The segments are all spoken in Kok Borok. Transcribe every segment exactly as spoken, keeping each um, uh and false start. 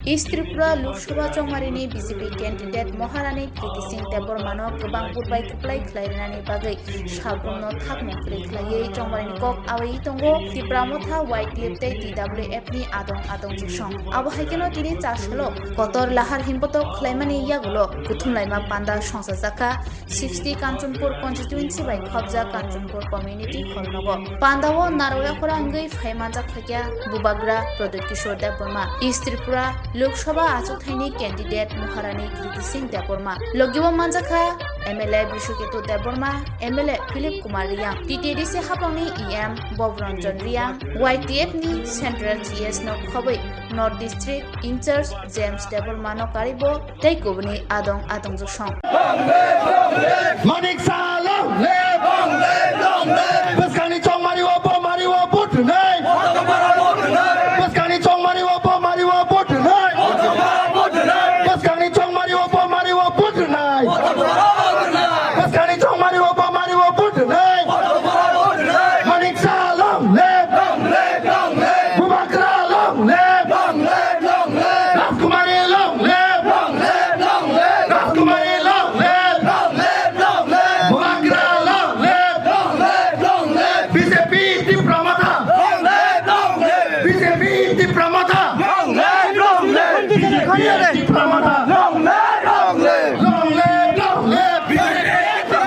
East Tripura Lok Sabha chongmarini B J P candidate Maharani Kriti Singh Debbarmano kwbang vote bai kwplai khlai rwnani bagwi sabrumno thakmung kwrwi khlaiwi chongmarini kok awaiwi tongo Tipra Motha, Y T F tei T W F ni adong adong jwksong. Abo hai kheno tini chasalo kotor lahar himbotok khlaimani yagulo kuthumlaima panda songchajakha sixty Kanchanpur constituency bai khopjak Kanchanpur community hall nogo. Pandao narwkyaphara wngwi phai manjak khaikha Bubagra Pradyot Kishore Debbarma, East Tripura Lok Sabha achukthai ni candidate Maharani Kriti Singh Debbarma. Logio manjakha M L A Biswaketu Debbarma, M L A Philip Kumar Reang, T T D C hapang ni E M Bob Ranjan Reang, Y T F ni Central G S no khobwi North District in-charge James Debbarma no karibo tei kubuni adong adong jwksong. Manik Saha long live! Bwskangni chongmari o bo mari o vote rwnai! Bwskangni chongmari o bo mari o vote rwnai! Bwskangni chongmari o bo mari o vote rwnai! Bwskangni chongmari o bo mari o vote rwnai! Manik Saha long live! Bubagra long live! Rajkumari long live! Rajkumari long live! Bubagra long live! B J P Tipra Motha! B J P Tipra Motha! B J P Tipra Motha! Long live, long live! B J P Tipra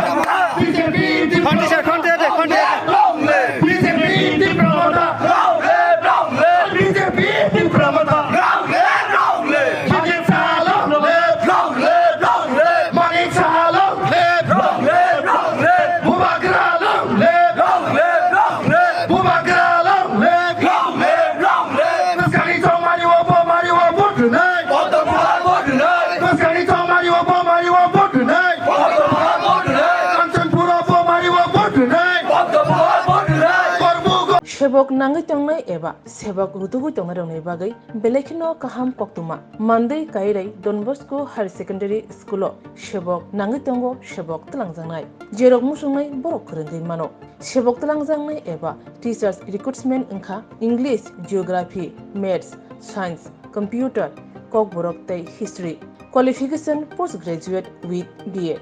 Motha! B J P Tipra Motha! Long live! B J P Tipra Motha! Long live, long live! B J P Tipra Motha! Long live, long live! Manik Saha long live! Long live, long live! Manik Saha long live! Long live, long live! Bubagra long live! Long live, long live! Bubagra long live! Long live, long live! Bwskangni chongmari o bo mari o vote rwnai! Bwskangni chongmari o bo mari o vote rwnai! Kanchanpur o bo mari o vote rwnai! Korbugo! Sebok nangwi tongnai eba sebok rutugwi tongnairokni bagwi belai kheno kaham koktwma. Mandwi Kairai Don Bosco Higher Secondary School-o sebok nangwi tongo, sebok twlangjaknai. Jerok muchungnai borok kwrwngwi mano. Sebok twlangjaknai eba teachers recruitment wngkha English, Geography, Maths, Science, Computer, Kokborok tei History. Qualification post graduate with B Ed.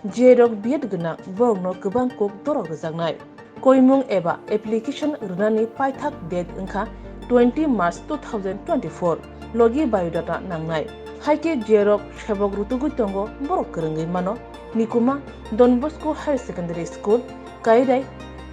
Jerok B Ed gwnang borokno kwbang kok dorok rwjaknai. Koimung eba application rwnani paithak date wngkha twenty March two thousand twenty-four, logi biodata nangnai. Haikhe jerok sebok rutugwi tongo borok kwrwngwi mano. Nikuma Don Bosco Higher Secondary School, Kairai,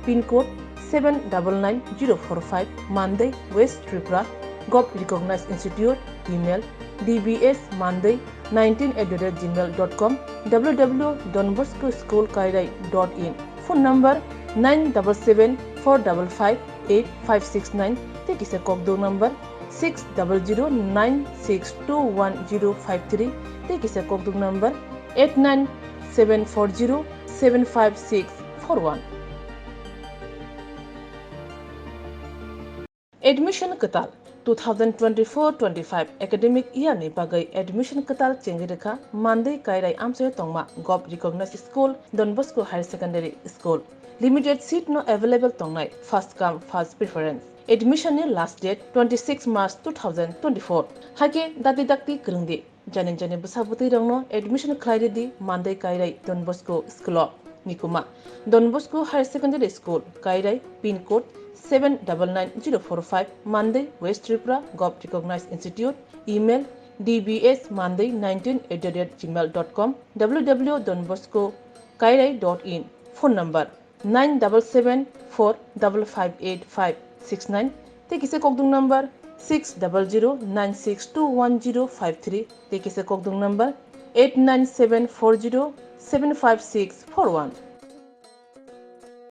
pin code seven double nine zero four five, Mandai, West Tripura, Govt Recognized Institute, email D B S Mandai nineteen at the rate gmail dot com, W W W dot don bosco school kairai dot in, phone number nine double seven four double five eight five six nine, tei kisa kokdok number six double zero nine six two one zero five three, tei kisa kokdok number eight nine seven four zero seven five six four one. Admission kwtal two thousand twenty-four twenty-five academic year ni bagwi admission kwtal chengwi rwkha Mandwi Kairai amchaio tongma Govt Recognized School, Don Bosco Higher Secondary School. Limited seat no available tongnai, first come first preference. Admission ni last date twenty-six March two thousand twenty-four. Haikhe dakti dakti kwrwngdi. Jani jani bwsa bwtwi rokno admission khlai rwdi Mandai Kairai Don Bosco School o. Nikuma Don Bosco Higher Secondary School, Kairai, pin code seven double nine zero four five, Mandai, West Tripura, Govt Recognized Institute, email D B S Mandai nineteen at the rate gmail dot com, W W W dot don bosco kairai dot in, phone number nine double seven four double five eight five six nine, tei kisa kokdok number six double zero nine six two one zero five three, tei kisa kokdok number eight nine seven four zero seven five six four one.